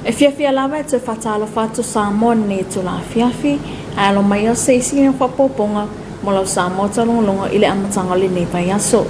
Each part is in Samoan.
E fiafia lava e toe faatalofa atu Samoa i lenei itula afiafi, ae alo mai au se isi o faaopoopoga mo lau Samoa taulogologo i le amataga o lenei vaiaso.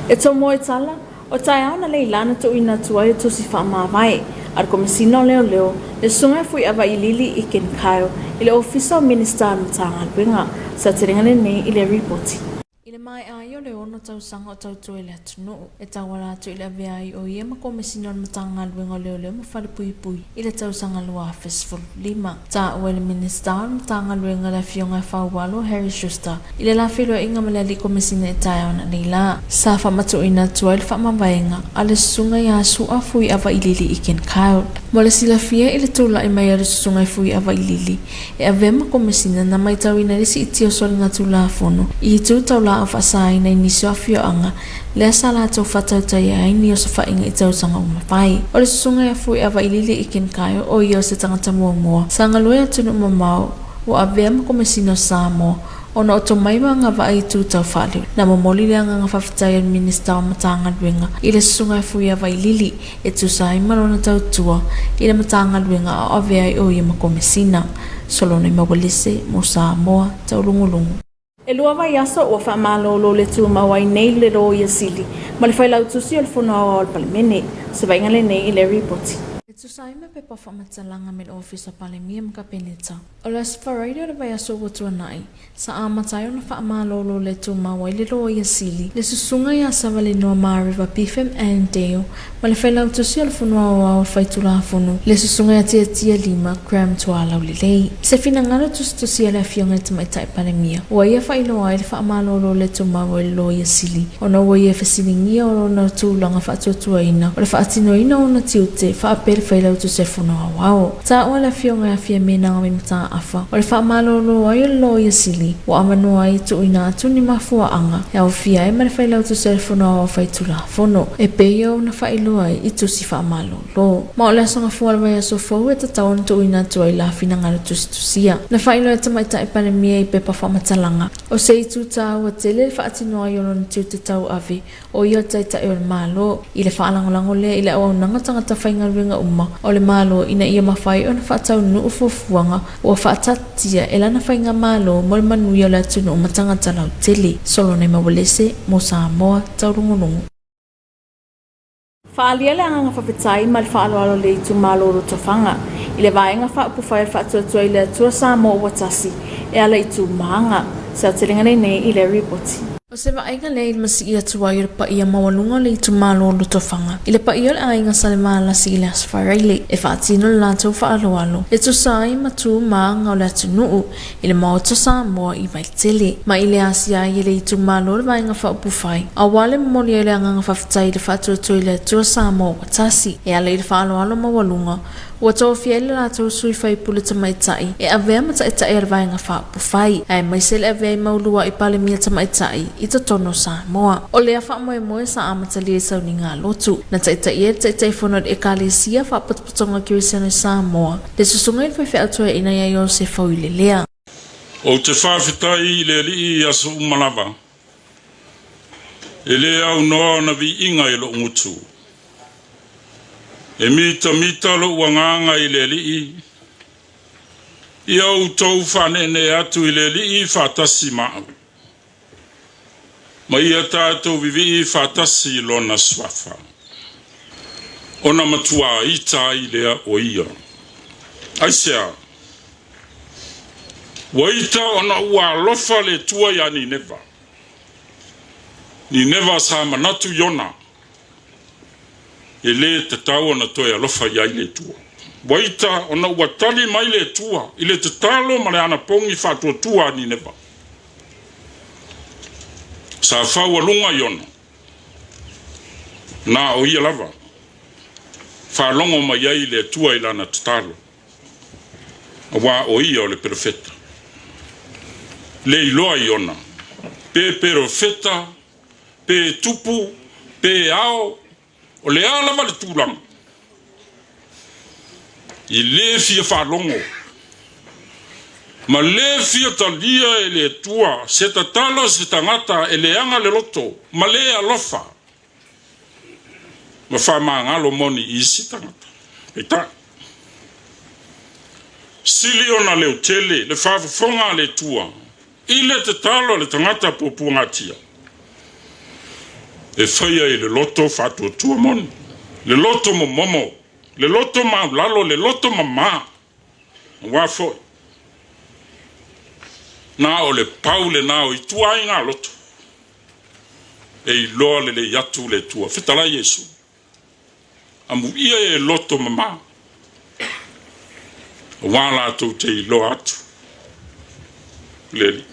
E tomoe tala, o taeao na leila na tuuina atu ai le tusi faamavae a le Komesina o Leoleo, le Susuga Fuiava Ilili i Ken Kyle i le Ofisa o Minisita o le Matagaluega. Saotelega lenei i le Ripoti. I le maea ai o le ono tausaga o tautua i le atunuu, e tauala atu i le avea ai o ia ma Komesina o le Matagaluega o Leoleo ma Falepuipui i le tausaga 2015. Taua e le Minisita o le Matagaluega le Afioga ia Faualo Harry Schuster i le la feiloaiga ma le Alii Komesina i taeao ananei la. Sa faamatuuina atu ai le faamavaega a le Susuga ia Su'a Fuiavailili i Ken Kyle. Mo le silafia i le tulai mai o le Susuga i Fuiavailili, E avea ma Komesina na maitauina le siitia o soligatulafono i itu tau laau faasaina i nisi o afioaga lea sa latou faatautaia ai ni osofaiga i tausaga uma fai. O le susuga ia Fuiavailili Ikenkayo o ia o se tagata muamua sa galue atunuu mamao ua avea ma Komesina o Samoa ona o tomai ma agavaa i itu tau faaleo. Na momoli le agaga faafetai a le Minisita o Matagaluega i le susuga ia Fuiavailili e tusa ai ma lona tautua i le Matagaluega a o avea ai o ia ma Komesina. Solone Maualese mo Samoa Taulugulugu. E lua vaiaso ua faamalolo le tumau ai nei le Loia Sili ma le Failautusi o le Fono Aoao a le Palemene. Se vaaiga lenei i le Ripoti. E tusa ai ma pepa faamatalaga me le Ofisa Palemia ma Kapeneta, o le Aso Faraile o le vaiaso ua tuanai, Sa amata ai ona faamalolo le tumau ai le Loia Sili, le Susuga ia Savalinoa Mareva Bifem Annandale, ma le Failautusi o le Fono Aoao Faitulafono, le Susuga ia Tiatia Lima Graham Tualaulelei. Se finagalo tusitusia a le Afioga i le Tamaitai Palemia, ua ia faailoa ai le faamalolo le tumau ai le Loia Sili, ona ua ia fesiligia o lona tulaga faatuatuaina o le faatinoina o ona tiute faapea le Failautusi a le Fono Aoao. Taua le Afioga ia Fiame Naomi Mataafa, o le faamalolo ai o le Loia Sili, ua avanoa ai e tuuina atu ni mafuaaga e aofia ai ma le Failautusi a le Fono Aoao Faitulafono, e pei ona faailoa ai i tusi faamalolo. Ma o le aso gafua o le vaiaso fou e tatau ona tuuina atu ai la finagalo tusitusia. Na faailoa e Tamaitai Palemia i pepa faamatalaga, o se itu taua tele le faatino ai o lona tiute tauave ʻO ia le Taitai o le Malo. I le faalagolago lea i le auaunaga tagata faigaluega uma o le Malo ina ia mafai ona faataunuu fuafuaga ua faataatitia e lana faigamalo mo le manuia o le atunuu ma tagata lautele. Solone Maualese mo Samoa Taulugulugu. Faaalia le agaga faafetai ma le faaaloalo i le itumalo o Lotofaga i le Vaega Faaupufai o le Faatuatua i le Atua Samoa ua Tasi e ala i Tūmāga. Se aotelega lenei i le Ripoti. O se vaaiga lea i le masii atu ai o le paia maualuga o le itumalo o Lotofaga i le paia o le aiga Salevalasi i le Aso Faraile e faatino le latou faaaloalo e tusa ai ma tu ma aga o le atunuu i le Maota Samoa i Vaitele. Ma i le asia ai e le itumalo le Vaega Faaupufai aua le momoli ai o le agaga faafetai i le faatuatua i le Atua Samoa ua tasi e ala i le faaaloalo maualuga Ua tofia ai le latou sui faipule tamaitai e avea ma taitai a le Vaega Faaupufai, aemaise le avea i mau lua'i Palemia tamaitai i totonu o Samoa. O lea faamoemoe sa amatalia i sauniga a lotu, na taitaia e le Taitaifono o le Ekalesia Faapotopotoga Kerisiano i Samoa, le Susuga i le Faifeau Toeaina ia Iosefa Uilelea. Ou te faafetai i le Alii i aso uma lava, e le aunoa ona viiga i lou gutu. E mitamita lou agaga i le Alii, ia outou faaneenee atu i le Alii faatasi ma au, ma ia tatou vivii faatasi i lona suafa, ona matua ita ai lea o ia. Aisea? Ua ita ona ua alofa le Atua iā Nineva. Nineva sa manatu Iona e lē tatau ona toe alofa i ai le Atua. Ua ita ona ua tali mai le Atua i le tatalo ma le anapogi faatuatua a Nineva. Sa faualuga Iona, na o ia lava, faalogo mai ai le Atua i lana tatalo, auā o ia o le perofeta. Le iloa Iona, pe perofeta pe tupu, pe ao, o le a lava le tulaga, e lē fia faalogo ma lē fia talia e le Atua se tatalo se tagata e leaga le loto ma lē alofa ma faamagalo moni i isi tagata. Peitai. Sili ona leotele le faafofoga a le Atua i le tatalo a le tagata puapuagatia, e faia i le loto faatuatua moni, le loto momomo, le loto maulalo, le loto mamā. Aua foi, na o le pau lena o ituaiga loto e iloa lelei atu le Atua. Fetalai Iesu, amuia e loto mamā, aua latou te iloa atu le Alii.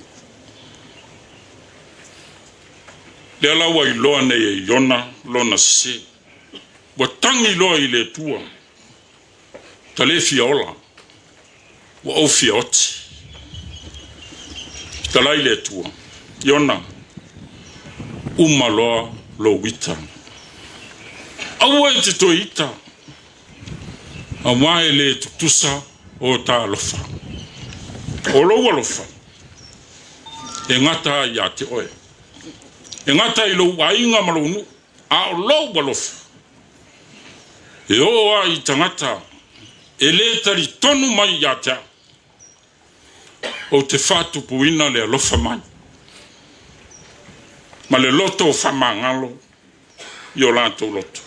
Lea la ua iloa nei e Iona lona sese, ua tagi loa i le Atua, ta le fia ola, ua ou fia oti. Fetalai le Atua, Iona, uma loa lou ita. Aua e te toe ita, aua e le tutusa o ta alofa. O lou alofa, e gata ai ia te oe. E gata i lou aiga ma lou nuu, a o lou alofa, e oo ai i tagata e le talitonu mai ia te au. Ou te faatupuina le alofa mai ma le loto faamagalo i o latou loto.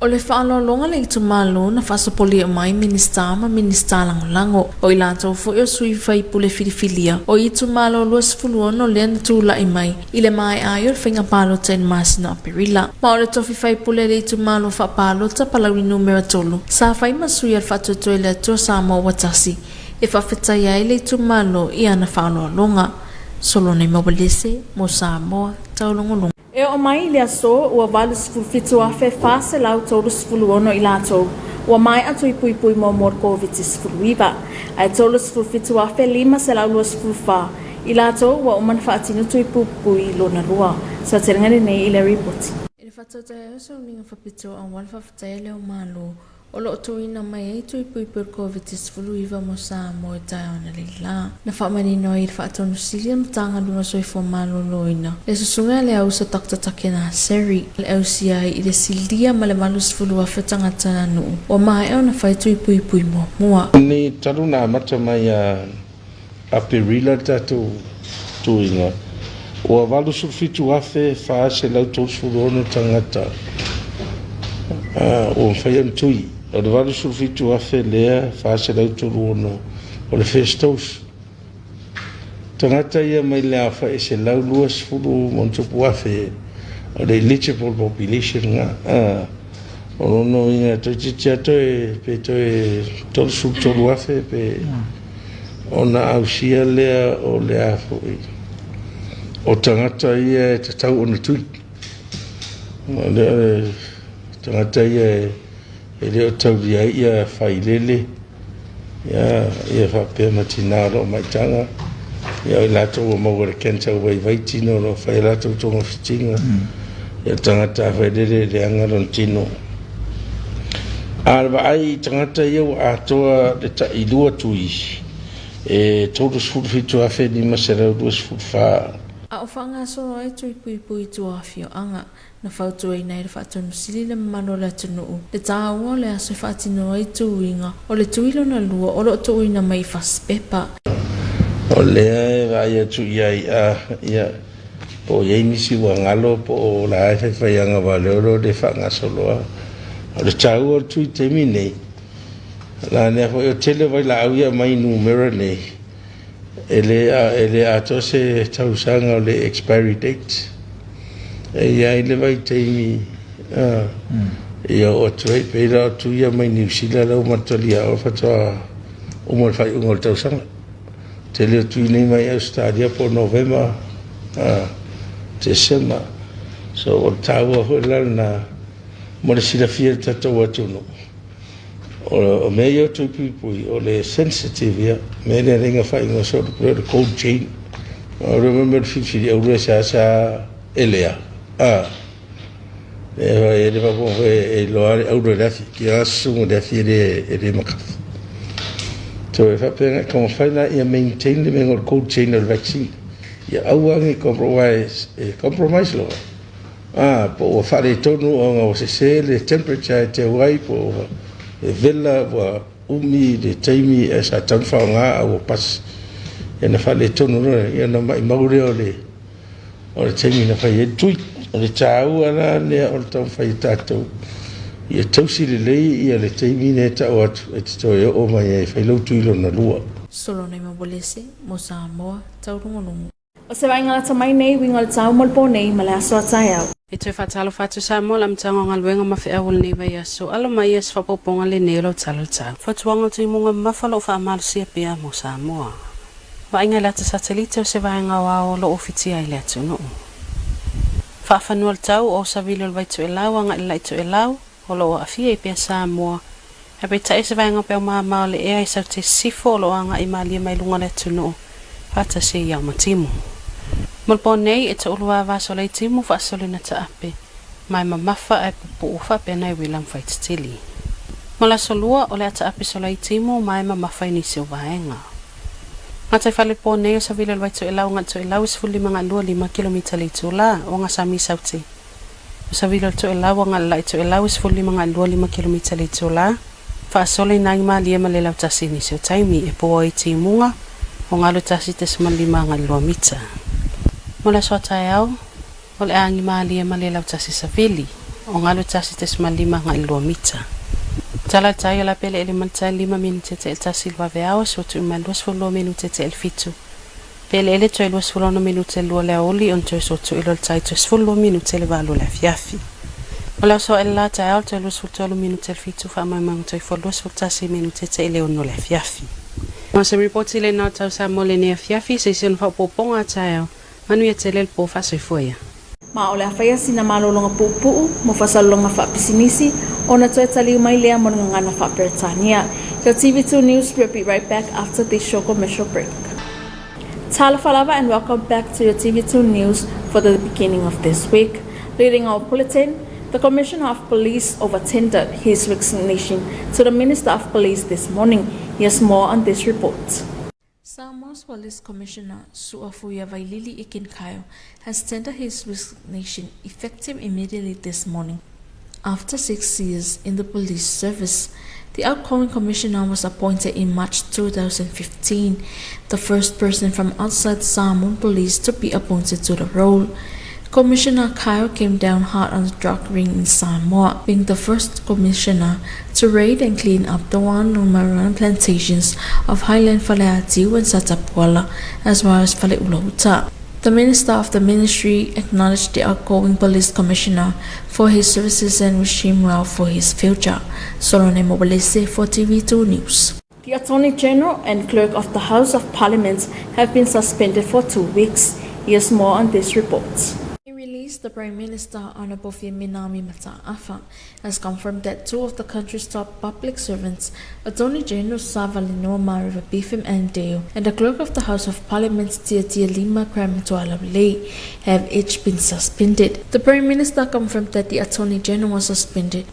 O le faaaloaloga le itumalo na faasopolia mai Minisita ma Minisita Lagolago, o i latou foi o sui faipule filifilia o itumalo 26 lea na tulai mai i le maea ai o le faiga palota i le masina o Aperila. Ma o le tofi faipule a le itumalo faapalota Palauli Numera 3 sa fai ma sui a le Faatuatua i le Atua Samoa ua tasi e faafetaia ai le itumalo i ana faaaloaloga. Solone Maualese mo Samoa Taulogologo. E oo mai i le aso ua 87,436 i latou ua maea tui puipui muamua o le Koviti-19, ae 37,524 i latou ua uma ona faatino tui puipui lona lua. Saotelega lenei i le ripoti. I le faatautai ai o sauniga faapitoa aua le faafetai a le ao Malo o lo o tuuina mai ai tui puipui o le Koviti-19 mo Samoa i taeao analeila. Na faamanino ai i le Faatonu Sili a le Matagaluega o Soifua Maloloina le susuga a le ausa Doctor Takena Seri le ausia ai i le silia ma le 80,000 o tagata nuu ua maea ona fai tui puipui muamua. Ni talu na amata mai a Aperila le tatou tuiga, ua 87,436 tagata ua mafai ona tui. O le 87,000 lea 436 o le first dose. Tagata ia mai le aofai e 120 ma ona tupu afe o le eligible population lena. O lona uiga toeitiiti lava toe pe toe 33,000 pe ona ausia lea o le a foi o tagata ia e tatau ona tui. O le tagata ia e le o taulia ai ia failele ia, ia faapea ma tina o lo o maitaga ia o i latou ua maua le cancer ua vaivai tino o lo o fai a latou togafitiga ia tagata failele e leaga lona tino. A o le vaai i tagata ia ua atoa le tailua tui e 37,524. A o faagasolo ai tui puipui i tua afioaga, na fautuaina ai le Faatonu Sili le mamalu o le atunuu, le taua o le aso e faatino ai tuuiga o le tui lona lua o lo o tuuina mai i fasipepa. O lea e vaai atu i ai a, ia, po o i ai nisi ua galo po o la e faifai agavaleolo le faagasoloa. O le taua o le tui taimi nei, la nea foi o tele o vailaau ia aumai i numera nei, e le atoa se tausaga o le expiry date. E i ai le vaitaimi ia oo atu ai, pei la o tui ia mai Niu Sila la ua matalia o faatoa uma le faaiuga o le tausaga. Tele o tui nei mai Ausetalia po o Novema, Tesema. So o le taua foi la lena mo le silafia e le tatou atunuu. O mea ia o tui puipui, o le sensitive ia. Mea lea le faaigoa soo le cold chain. O le mea le filifili auro e seasea e lea. E le faafofoga e iloa le auro i le afi, ki a susuga i le afi e le makafi. So e faapea e taumafai la ia maintain le mea o le cold chain o le vaccine. Ia aua ne i compromise, e compromise loa. Po ua faaletonu ona ua sese le temperature e teu ai, po ua e vela ua umi le taimi ae sa tatau ona faaaoga a ua pasi, ia ona faaletonu loa lea, ia ona maumau lea o le o le taimi na fai ai le tui. O le taua la lea o le taumafai e tatou ia tausi lelei ia le taimi lea e tau atu e te toe oo mai ai e fai lou tui lona lua. Solone Mabolese mo Samoa Taulugulugu. O se vaaiga lata mai nei uiga o le tau mo le po nei ma le aso a taeao. E toe faatalofa atu Samoa i le amataga o galuega ma feau o lenei vaiaso. Alo mai ia se faaopoopoga lenei o lau tala o le tau. Fautuaga o timuga mamafa o lo o faamalosia pea mo Samoa. Vaaiga i le ata satelite o se vaega aoao o lo o fitia ai le atunuu. Faafanua le tau o Savili o le Vaitoelau agai i le Laitoelau o lo o aafia ai pea Samoa. Ae peitai o se vaega o peau mama o le ea i Saute Sisifo o lo o agai malie mai luga o le atunuu faatasi ai ao ma timu. Mo le po nei, e toulu vava aso lai timu faasolina taape, ma e mamafa ae pupuu faapea nai uila ma faitetili. Mo le aso lua, o le a taape sola i timu ma e mamafa i nisi o vaega. Gataifale po nei o Savili o le Vaitoelau agai Toelau e 15.25 kilomita le itula o Gasami Saute. O Savili o le Toelau agai le La'i Toelau e 15.25 kilomita le itula. Faasola i nai malie ma le lautasi i nisi o taimi e po ai timuga o 81.5 agai le 2 mita. Mo le aso a taeao, o le a agi malie ma le lautasi savili o 81.5 agai le 2 mita. Tala le tai o la peleele ma le tai 5 minute te 1 le vaveao e sua tu'u mai 22 minute te 7. Peleele toe 26 minute 2 le aoauli ona toe sua tu'i loa le tai toe 12 minute le 8 o le afiafi. O le aso aʻe le la taeao le toe 23 minute le 7 faamoemoega toe fua 21 minute te i le 6 o le afiafi. O se ripoti lena o tau Samoa lenei afiafi se isi ona faaopoopoga a taeao. Manuia tele le po faasoifua ia. Ma o le a faia sina malologa puupuu mo faasalalauga faapisinisi ona toe taliu mai lea mo le gagana faa-Peretania. Your TV2 News will be right back after this short commercial break. Talofa lava and welcome back to your TV2 News for the beginning of this week. Leading our bulletin, the Commissioner of Police overtendered his resignation to the Minister of Police this morning. Here's more on this report. Samoa's Police Commissioner Suafuia Vailili Ikin-Kayo has tendered his resignation effective immediately this morning. After 6 years in the police service, the outgoing commissioner was appointed in March 2015, the first person from outside Samoan police to be appointed to the role. Commissioner Kyle came down hard on the drug ring in Samoa, being the first commissioner to raid and clean up the well-known marijuana plantations of Highland Faleatiu and Satapuala, as well as Faleula. The Minister of the Ministry acknowledged the outgoing police commissioner for his services and wished him well for his future. Solone Mobalese for TV2 News. The Attorney General and Clerk of the House of Parliament have been suspended for 2 weeks. Here's more on this report. In release, the Prime Minister, Honorable Fiame Naomi Mata'afa, has confirmed that 2 of the country's top public servants, Attorney General Savalinoa Mareva Bifim and Deo, and the Clerk of the House of Parliament, Tiatia Lima Lei, have each been suspended. The Prime Minister confirmed that the Attorney General was suspended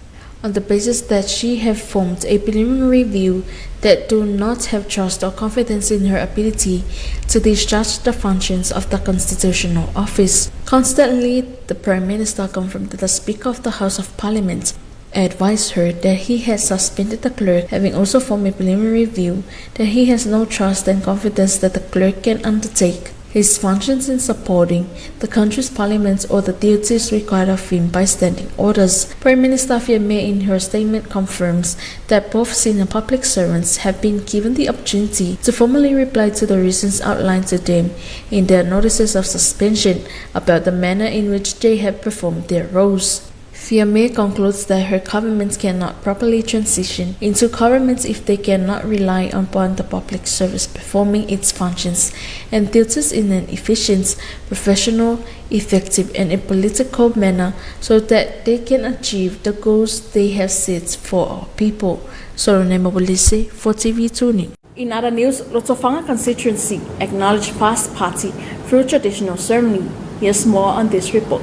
on the basis that she have formed a preliminary view that do not have trust or confidence in her ability to discharge the functions of the constitutional office. Constantly, the Prime Minister confirmed that the Speaker of the House of Parliament advised her that he had suspended the clerk, having also formed a preliminary view that he has no trust and confidence that the clerk can undertake his functions in supporting the country's parliament or the duties required of him by standing orders. Prime Minister Fiame in her statement confirms that both senior public servants have been given the opportunity to formally reply to the reasons outlined to them in their notices of suspension about the manner in which they have performed their roles. Fiame concludes that her government cannot properly transition into government if they cannot rely upon the public service performing its functions and duties in an efficient, professional, effective, and political manner so that they can achieve the goals they have set for our people. Solone Mobilise for TV2 News. In other news, Lotofaga constituency acknowledged past party through traditional ceremony. Here's more on this report.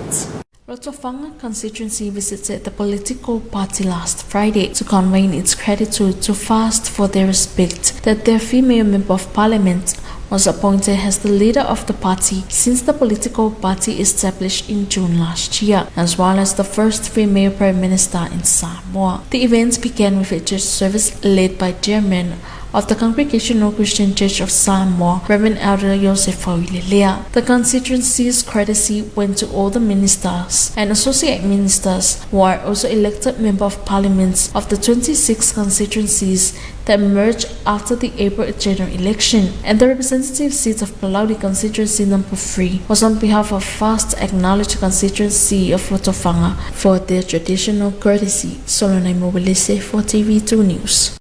Lotofaga constituency visited the political party last Friday to convey its gratitude to FAST for their respect that their female member of parliament, was appointed as the leader of the party since the political party established in June last year, as well as the first female prime minister in Samoa. The event began with a church service led by chairman of the Congregational Christian Church of Samoa, Reverend Elder Joseph Fauilelea. The constituency's courtesy went to all the ministers and associate ministers who are also elected member of parliaments of the 26 constituencies that merged after the April general election, and the representative seat of Palauli constituency number 3 was on behalf of first acknowledged constituency of Lotofaga for their traditional courtesy. Solonai Mobilise for TV2 News.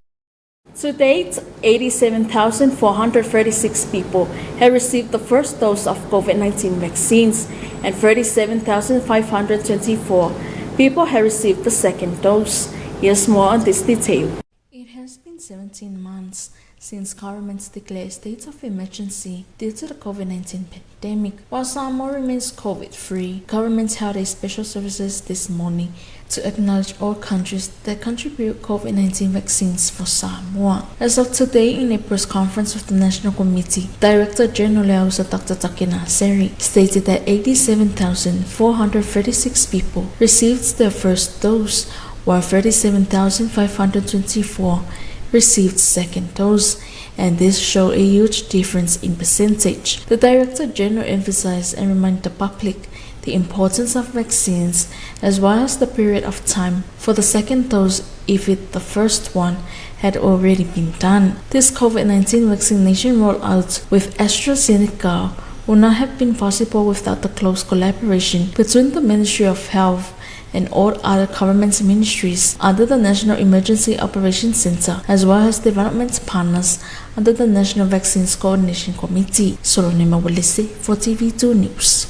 To date, 87,436 people have received the first dose of COVID-19 vaccines and 37,524 people have received the second dose. Here's more on this detail. It has been 17 months since governments declared state of emergency due to the COVID-19 pandemic. While Samoa remains COVID-free, governments held a special services this morning to acknowledge all countries that contribute COVID-19 vaccines for Samoa. As of today, in a press conference of the National Committee, Director General Leausa Dr. Takena Seri stated that 87,436 people received their first dose, while 37,524 received second dose, and this showed a huge difference in percentage. The Director General emphasized and reminded the public the importance of vaccines as well as the period of time for the second dose if it, the first one had already been done. This COVID-19 vaccination rollout with AstraZeneca would not have been possible without the close collaboration between the Ministry of Health and all other government ministries under the National Emergency Operations Center, as well as development partners under the National Vaccines Coordination Committee. Solonema Walese for TV2 News.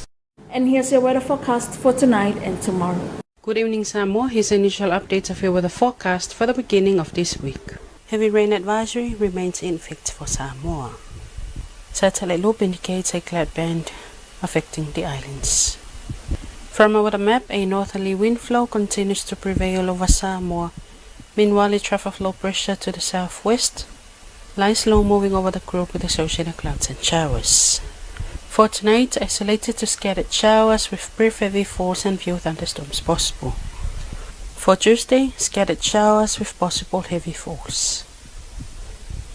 And here's your weather forecast for tonight and tomorrow. Good evening, Samoa. Here's initial updates of your weather forecast for the beginning of this week. Heavy rain advisory remains in effect for Samoa. Satellite loop indicates a cloud band affecting the islands. From our weather map, a northerly wind flow continues to prevail over Samoa. Meanwhile, a trough of low pressure to the southwest lies low moving over the group with associated clouds and showers. For tonight, isolated to scattered showers with brief heavy falls and few thunderstorms possible. For Tuesday, scattered showers with possible heavy falls.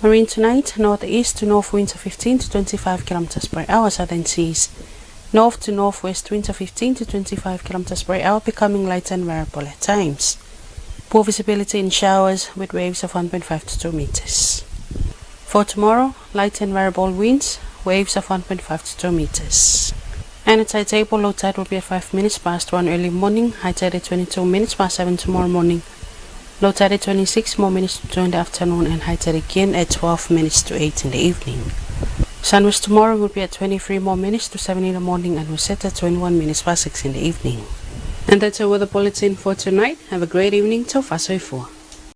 Marine tonight, northeast to north winds of 15 to 25 kilometers per hour, southern seas. North to northwest winds of 15 to 25 kilometers per hour, becoming light and variable at times. Poor visibility in showers with waves of 1.5 to 2 meters. For tomorrow, light and variable winds, waves of 1.5 to 2 meters. And at tide table, low tide will be at 5 minutes past 1 early morning, high tide at 22 minutes past 7 tomorrow morning. Low tide at 26 more minutes to 2 in the afternoon and high tide again at 12 minutes to 8 in the evening. Sunrise tomorrow will be at 23 more minutes to 7 in the morning and will set at 21 minutes past 6 in the evening. And that's our weather bulletin for tonight. Have a great evening. Taufa soifua.